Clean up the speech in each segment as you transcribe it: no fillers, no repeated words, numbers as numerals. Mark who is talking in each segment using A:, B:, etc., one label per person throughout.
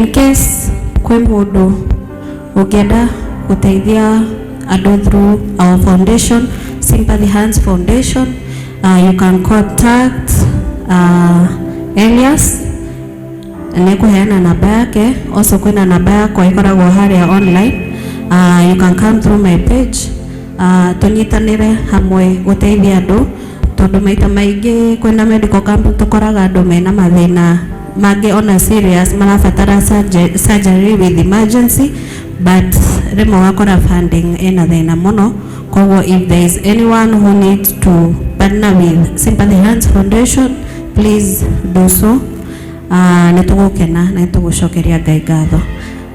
A: In case kwĩ mũndũ ũngĩenda gũteithia andũ through our foundation, Sympathy Hands Foundation, you can contact Elias nĩ kũheana namba yake. Also kwĩna namba yakwa ĩkoragwo harĩa online. You can come through my page, tũnyitanĩre hamwe gũteithia andũ, tondũ maita maingĩ kwĩna medical camp tũkoraga andũ mena mathĩna mangĩ ona serious marabatara surgery with emergency, but rĩmwe ũgakora funding ĩna thĩna mũno. Koguo if there is anyone who needs to partner with Sympathy Hands Foundation, please do so. Nĩ tũgũkena na nĩ tũgũcokeria Ngai ngatho.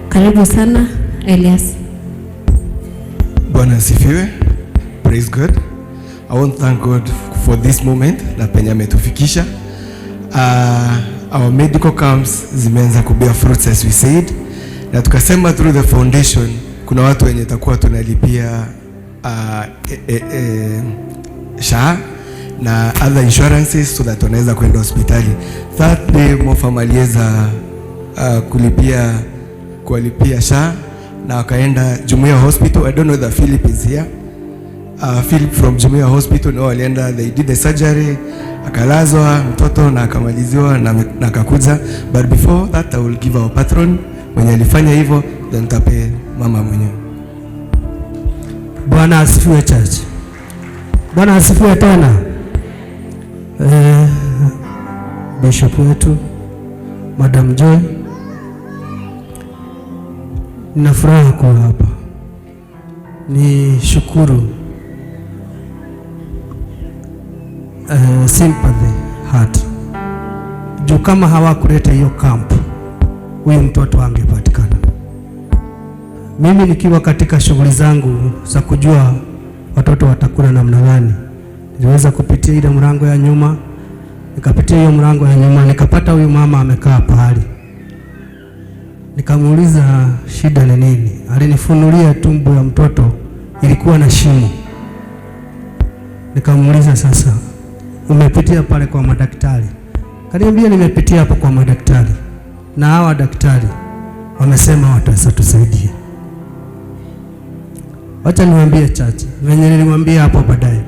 A: Karibu sana, Elias.
B: Bwana asifiwe. Praise God. I want to thank God for this moment na penye ametufikisha. Our medical camps zimeanza kubear fruits as we said, na tukasema through the foundation kuna watu wenye takuwa tunalipia SHA na other insurances so that wanaweza kwenda hospitali. That day Mofam aliweza kulipia kuwalipia SHA na wakaenda Jumuiya Hospital. I don't know whether Philip is here. Philip from Jumuiya Hospital no walienda, they did the surgery, akalazwa mtoto na akamaliziwa na akakuja. But before that I will give our patron mwenye alifanya hivyo, then tape mama mwenyewe.
C: Bwana asifiwe, church. Bwana asifiwe tena. Bishop wetu Madam Joy, nina furaha kuwa hapa. Ni shukuru Sympathy Heart juu kama hawakuleta hiyo camp, huyu mtoto angepatikana. Mimi nikiwa katika shughuli zangu za kujua watoto watakula namna gani, niliweza kupitia ile mlango ya nyuma, nikapitia hiyo mlango ya nyuma, nikapata huyu mama amekaa pahali. Nikamuuliza shida ni nini, alinifunulia tumbo ya mtoto ilikuwa na shimo. Nikamuuliza, sasa umepitia pale kwa madaktari? Kaniambia nimepitia hapo kwa madaktari na hawa daktari wamesema wataweza tusaidia. Wacha niwaambie chache venye niliwaambia hapo baadaye,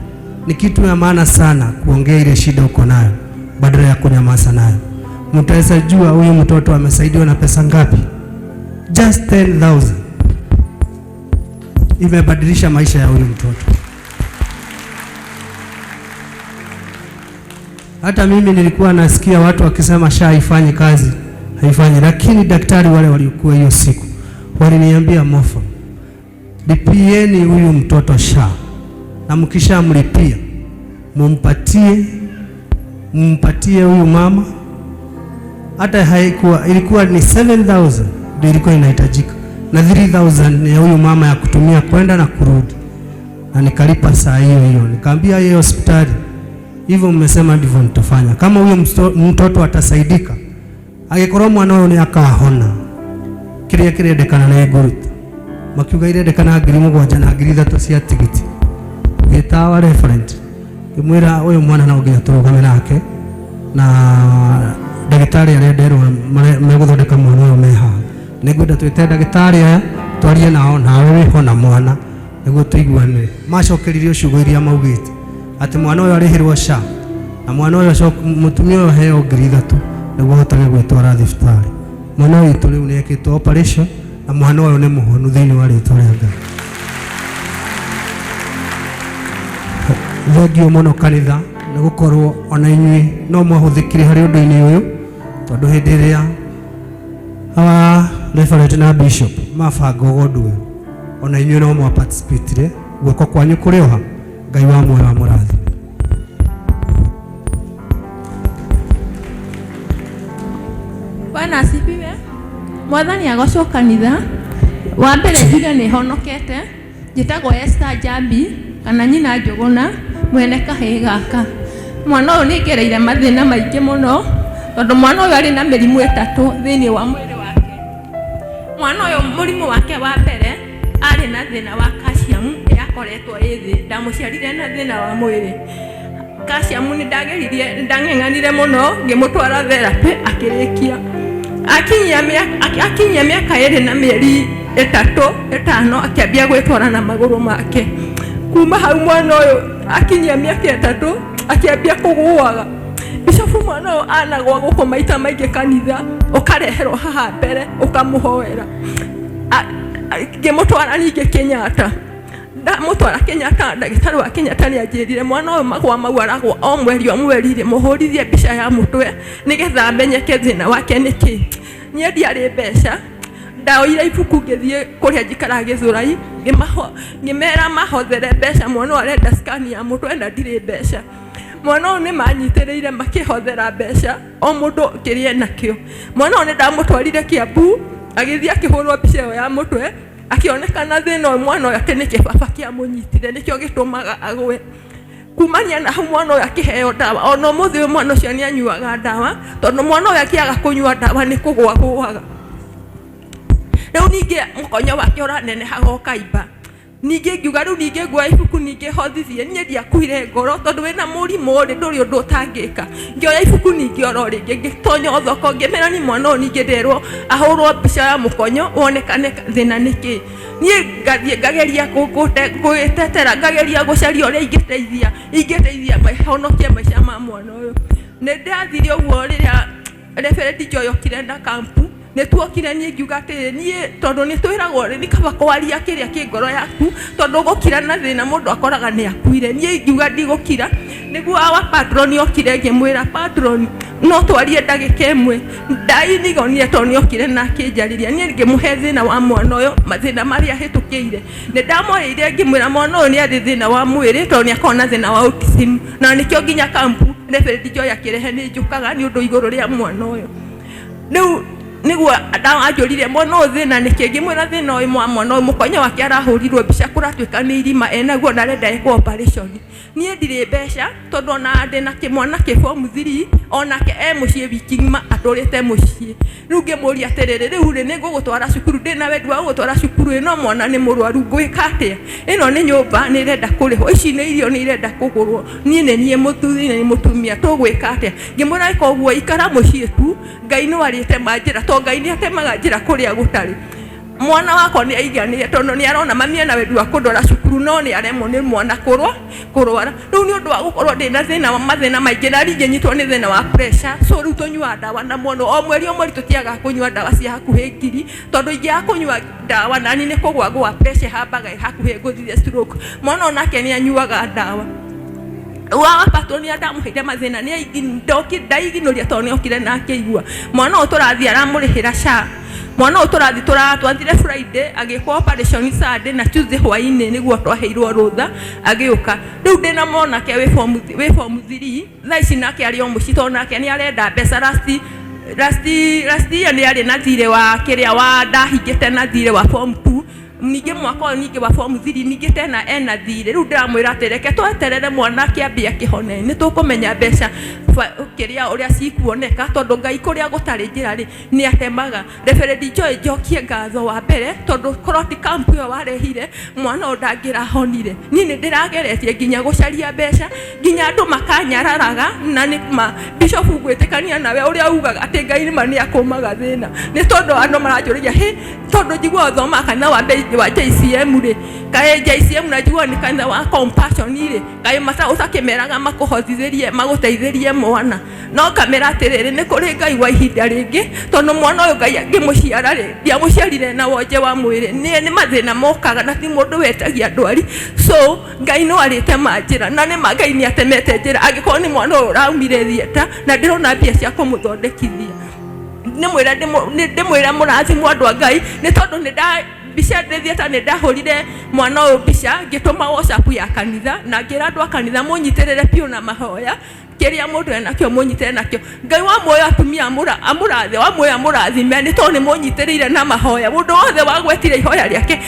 C: ni kitu ya maana sana kuongea ile shida uko nayo badala ya kunyamaza nayo. Mtaweza jua huyu mtoto amesaidiwa na pesa ngapi? Just 10,000 imebadilisha maisha ya huyu mtoto. Hata mimi nilikuwa nasikia watu wakisema SHA haifanyi kazi, haifanyi, lakini daktari wale waliokuwa hiyo siku waliniambia, Mofa, lipieni huyu mtoto SHA na mkishamlipia mumpatie huyu mama. Hata haikuwa, ilikuwa ni 7000 ndio ilikuwa inahitajika na 3000 ni ya huyu mama ya kutumia kwenda na kurudi, na nikalipa saa hiyo hiyo. Nikaambia yeye hospitali, hivyo mmesema ndivyo nitafanya. Kama huyo mtoto atasaidika, agikorwo mwana ũyũ nĩ akahona, kĩrĩa kĩrendekana nĩ ngũruta. Makiuga irendekana 7,000 na 3,000 cia tigiti. Ngĩtawa referent, ngĩmwĩra ũyũ mwana no nginya tũrũgame nake na ndagĩtarĩ arĩa nderwo megũthondeka mwana ũyũ me haha. Nĩngwenda twĩte ndagĩtarĩ aya twarie nao, nawe wĩho na mwana nĩguo tũiguanĩre. Macokeririe ciugo iria maugĩte atĩ mwana ũyũ arĩhĩrwo SHA na mwana ũyũ mũtumia ũyũ aheo 3,000 nĩguo ahotage gwĩtwara thibitarĩ. Mwana witũ rĩu nĩ ekĩtwo operation na mwana ũyũ nĩ mũhonu thĩinĩ wa rĩtwa rĩa Ngai. Thengiũ mũno kanitha nĩ gũkorwo ona inyuĩ no mwahũthĩkire harĩ ũndũ-inĩ ũyũ, tondũ hĩndĩ ĩrĩa hawa reverend na bishop mabanga ũndũ ũyũ ona inyuĩ no mwa participate. Guoko kwanyu kũrĩ oha. Ngai wa muoyo amũrathime.
D: Bwana asifiwe. Mwathani agocwo kanitha. Wa mbere njuge nĩ honokete. Njĩtagwo Esther Njambi kana nyina Njũgũna, mwene kahĩĩ gaka. Mwana ũyũ nĩ ngereire mathĩna maingĩ mũno, tondũ mwana ũyũ arĩ na mĩrimũ 3 thĩinĩ wa mwĩrĩ wake. Mwana ũyũ mũrimũ wake wa mbere arĩ na thĩna wa calcium yakoretwo ĩ thĩ. Ndamũciarire na thĩna wa mwĩrĩ. Calcium nĩ ndageririe, nĩ ndang'eng'anire mũno ngĩmũtwara therapy akĩrĩkia. Akinyia mĩaka 2 na mĩeri 3 5, akĩambia gwĩtwara na magũrũ make. Kuma hau mwana ũyũ akinyia mĩaka 3, akĩambia kũgũaga. Bishofu, mwana ũyũ anagwa gũkũ maita maingĩ kanitha, ũkareherwo haha mbere ũkamũhoera. Ngĩmũtwara ningĩ Kenyatta. Ndamũtwara Kenyatta, ndagĩtarĩ wa Kenyatta nĩ anjĩrire mwana ũyũ magwa mau aragwa o mweri o mweri rĩ, mũhũrithie mbica ya mũtwe nĩgetha amenyeke thĩna wake nĩ kĩ. Niĩ ndiarĩ mbeca. Ndaoire ibuku, ngĩthiĩ kũrĩa njikaraga Gĩthũrai, ngĩmera mahothere mbeca. Mwana ũyũ arenda scan ya mũtwe na ndirĩ mbeca. Mwana ũyũ nĩ manyitĩrĩire, makĩhothera mbeca, o mũndũ kĩrĩa enakĩo. Mwana ũyũ nĩ ndamũtwarire Kiambu, agĩthiĩ akĩhũrwo mbica ĩyo ya mũtwe, akĩonekana thĩna ũyũ mwana ũyũ atĩ nĩ kĩbaba kĩamũnyitire, nĩkĩo gĩtũmaga agwe. Kumania na hau, mwana ũyũ akĩheo ndawa. Ona ũmũthĩ ũyũ mwana ũcio nĩ anyuaga ndawa, tondũ mwana ũyũ akĩaga kũnyua ndawa nĩ kũgwa gũaga. Rĩu ningĩ mũkonyo wake ũranenehaga ũkaimba. Ningĩ ngiuga rĩu ningĩ nguoya ibuku, ningĩ hothithie. Niĩ ndiakuire ngoro, tondũ wĩna mũrimũ rĩ, ndũrĩ ũndũ ũtangĩka. Ngĩoya ibuku ningĩ oro rĩngĩ, ngĩtonya thoko, ngĩmera ni mwana ũyũ ningĩ nderwo ahũrwo mbica ya mũkonyo wonekane thĩna nĩ kĩ. Niĩ ngathiĩ ngageria gwĩtetera, ngageria gũcaria ũrĩa ingĩteithia honokie maica ma mwana ũyũ. Nĩ ndathire ũguo. Rĩrĩa Reverend Joy okire na kampu, nĩ tuokire, niĩ ngiuga atĩrĩ, niĩ tondũ nĩ twĩragwo nĩ kaba kwaria kĩrĩa kĩ ngoro yaku, tondũ gũkira na thĩna mũndũ akoraga nĩ akuire. Niĩ ngiuga ndigũkira. Nĩguo awa patron okire, ngĩmwĩra, "Patron, no twarie ndagĩka ĩmwe?" Ndainigonire tondũ nĩ okire na akĩnjarĩria. Niĩ ngĩmũhe thĩna wa mwana ũyũ, mathĩna marĩa ahĩtũkĩire. Nĩ ndamwarĩire, ngĩmwĩra mwana ũyũ nĩ arĩ thĩna wa mwĩrĩ, tondũ nĩ akoragwo na thĩna wa autism, na nĩkĩo nginya kampu Reverend Joy akĩrehe nĩ njũkaga nĩ ũndũ igũrũ rĩa mwana ũyũ. Rĩu nĩguo anjũririe mwana ũyũ thĩna nĩkĩ. Ngĩmwĩra thĩna ũyũ wa mwana ũyũ, mũkonyo wake arahũrirwo mbica, kũratuĩka nĩ irima enaguo na arenda ekwo operation. Niĩ ndirĩ mbeca, tondũ ona ndĩna kĩmwana kĩ form 3, onake e mũciĩ wiki ng'ima, atũrĩte mũciĩ. Rĩu ngĩmũria atĩrĩrĩ, rĩu rĩ, nĩ ngũgũtwara cukuru, ndĩna wendi wa gũgũtwara cukuru ĩ, no mwana nĩ mũrwaru, ngwĩka atĩa? Ĩno nĩ nyũmba nĩ ĩrenda kũrĩhwo, ici nĩ irio nĩ irenda kũgũrwo, niĩ nĩ niĩ mũthuri na nĩ mũtumia, tũgwĩka atĩa? Ngĩmwĩra, ĩka ũguo, ikara mũciĩ tu, Ngai no arĩtema njĩra, tondũ Ngai nĩ atemaga njĩra kũrĩa gũtarĩ. Mwana wakwa nĩ aiganĩre, tondũ nĩ arona mami ena wendi wa kũndwara cukuru, no nĩ aremwo nĩ mwana kũrwara. Rĩu nĩ ũndũ wa gũkorwo ndĩna thĩna wa mathĩna maingĩ, na ringĩnyitwo nĩ thĩna wa pressure, so rĩu tũnyuaga ndawa na mwana o mweri o mweri. Tũtiagaga kũnyua ndawa cia hakuhĩ ngiri, tondũ ingĩaga kũnyua ndawa nani nĩ kũgwa gwa pressure hambaga hakuhĩ ngũthire stroke. Mwana onake nĩ anyuaga ndawa. Wa patron ndamũheire mathĩna, nĩ ndaiginũria, tondũ nĩ okire na akĩigua mwana ũyũ tũrathiĩ aramũrĩhĩra SHA. Mwana ũyũ tũrathiĩ twathire Friday, agĩkwo operation Sunday na Tuesday hwainĩ nĩguo twaheirwo rũtha agĩũka. Rĩu ndĩna mwanake wĩ form 3 thaa ici, nake arĩ o mũciĩ, tondũ nake nĩ arenda mbeca. Last year nĩ arĩ na thirĩ wa kĩrĩa wa ndahingĩte na thirĩ wa form 2, ningĩ mwaka ũyũ ningĩ wa form 3 ningĩ tena ena thirĩ. Rĩu ndĩramwĩra atĩ reke tweterere mwana akĩambia kĩhone, nĩ tũkũmenya mbeca kĩrĩa ũrĩa cikuoneka, tondũ Ngai kũrĩa gũtarĩ njĩra rĩ, nĩ atemaga. Reverend Joy, njokie ngatho wa mbere, tondũ korwo ti kampu ĩyo warehire, mwana ũyũ ndangĩrahonire. Niĩ nĩ ndĩrageretie nginya gũcaria mbeca, nginya andũ makanyararaga. Na nĩ ma, Bishop, ngwĩtĩkania nawe ũrĩa ugaga atĩ Ngai nĩma nĩ akũmaga thĩna, nĩ tondũ andũ maranjũragia hĩ, tondũ njiguaga ũthomaga kanitha wa JCM rĩ, kaĩ JCM na njiguaga nĩ kanitha wa Compassion rĩ, kaĩ mata ũtakĩmeraga makũhotithĩrie magũteithĩrie mwana? No kamera atĩrĩrĩ, nĩ kũrĩ Ngai wa ihinda rĩngĩ, tondũ mwana ũyũ Ngai angĩmũciara rĩ, ndiamũciarire na wonje wa mwĩrĩ. Nĩ mathĩna mokaga, na ti mũndũ wetagia ndwari, so Ngai no arĩtema njĩra, na nĩ ma Ngai nĩ atemete njĩra. Angĩkorwo nĩ mwana ũyũ ũraumire theatre na ndĩrona mbia cia kũmũthondekithia, ndĩmwĩre mũrathimwo, andũ a Ngai, nĩ tondũ nĩ nda mbica ndĩ theatre, nĩ ndahũrire mwana ũyũ mbica, ngĩtũma WhatsApp ya kanitha, na ngĩra andũ a kanitha mũnyitĩrĩre biũ na mahoya. Kĩrĩa mũndũ enakĩo mũnyitĩre nakĩo. Ngai wa muoyo, atumia amũrathe wa muoyo amũrathime, nĩ tondũ nĩ mũnyitĩrĩire na mahoya. Mũndũ wothe wagwetire ihoya rĩake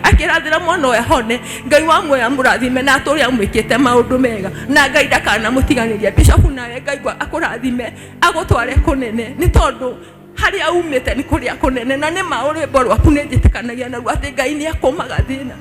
D: akĩrathĩra mwana ũyũ ahone, Ngai wa muoyo amũrathime na atũre amwĩkĩte maũndũ mega, na Ngai ndakanamũtiganĩria. Bishop, nawe Ngai akũrathime, agũtware kũnene, nĩ tondũ harĩa umĩte nĩ kũrĩa kũnene. Na nĩ ma rwĩmbo rwaku nĩ njĩtĩkanagia naruo atĩ Ngai nĩ akũmaga thĩna.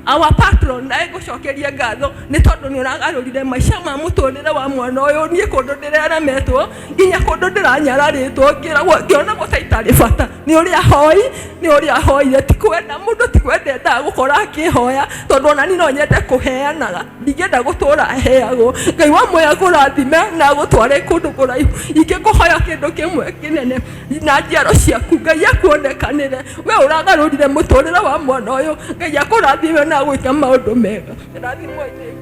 D: Our patron na ngũcokeria ngatho nĩ tondũ nĩ ũragarũrire maica ma mũtũrĩre wa mwana ũyũ. Niĩ kũndũ ndĩreremetwo nginya kũndũ ndĩranyararĩtwo ngĩragwo ngĩonagwo ta itarĩ bata nĩ ũrĩa hoi nĩ ũrĩa hoire. Ti kwenda mũndũ, ti kwenda endaga gũkorwo akĩhoya tondũ ona niĩ no nyende kũheanaga, ndingĩenda gũtũra heagwo. Ngai wa muoyo akũrathime na agũtware kũndũ kũraihu. Ingĩkũhoya kĩndũ kĩmwe kĩnene na njiaro ciaku, Ngai akuonekanĩre. We ũragarũrire mũtũrĩre wa mwana ũyũ, Ngai akũrathime na agwĩke maũndũ mega. Rathimwo rĩngĩ.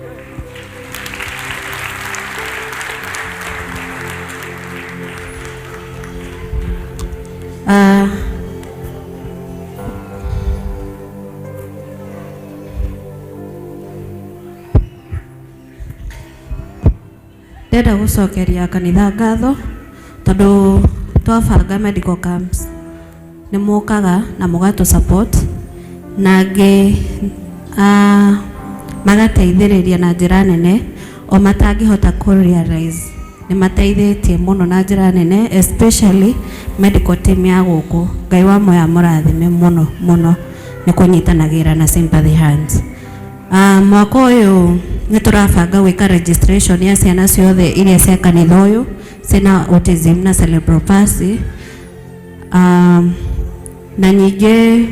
A: Ndĩrenda gũcokeria kanitha ngatho tondũ twabanga medical camps nĩ mũkaga na mũgatũ support na angĩ magateithĩrĩria na njĩra nene o matangĩhota kũ realize nĩ mateithĩtie mũno na njĩra nene, especially medical team ya gũkũ. Ngai wa moya mũrathime mũno mũno nĩ kũnyitanagĩra na Sympathy Hands. Mwaka ũyũ nĩ tũrabanga gwĩka registration ya ciana ciothe iria cia kanitha ũyũ ciĩna autism na cerebral palsy. Na ningĩ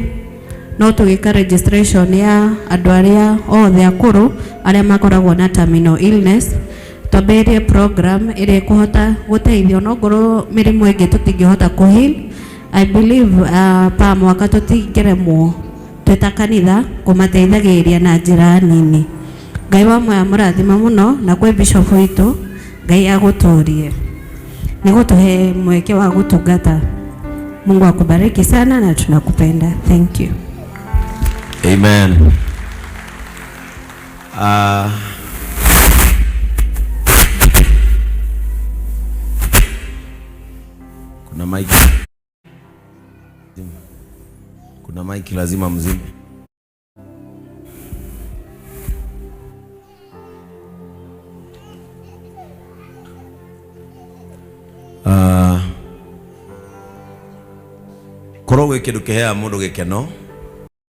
A: no tũgĩka registration ya andũ arĩa othe akũrũ arĩa makoragwo na terminal illness, twambĩrĩrie program ĩrĩa ĩkũhota gũteithia onokorwo mĩrimũ ĩngĩ tũtingĩhota kũ heal. I believe pa mwaka tũtingĩremwo twĩ ta kanitha kũmateithagĩrĩria na njĩra nini. Ngai wa muoyo mũrathime mũno na kwĩ bishop witũ, Ngai agũtũrie nĩ gũtũhe mweke wa gũtungata. Mungu akubariki sana na tunakupenda. Thank you.
E: Amen. Kuna mic. Kuna mic lazima mzime. Korwo gwĩ kĩndũ kĩheaga mũndũ gĩkeno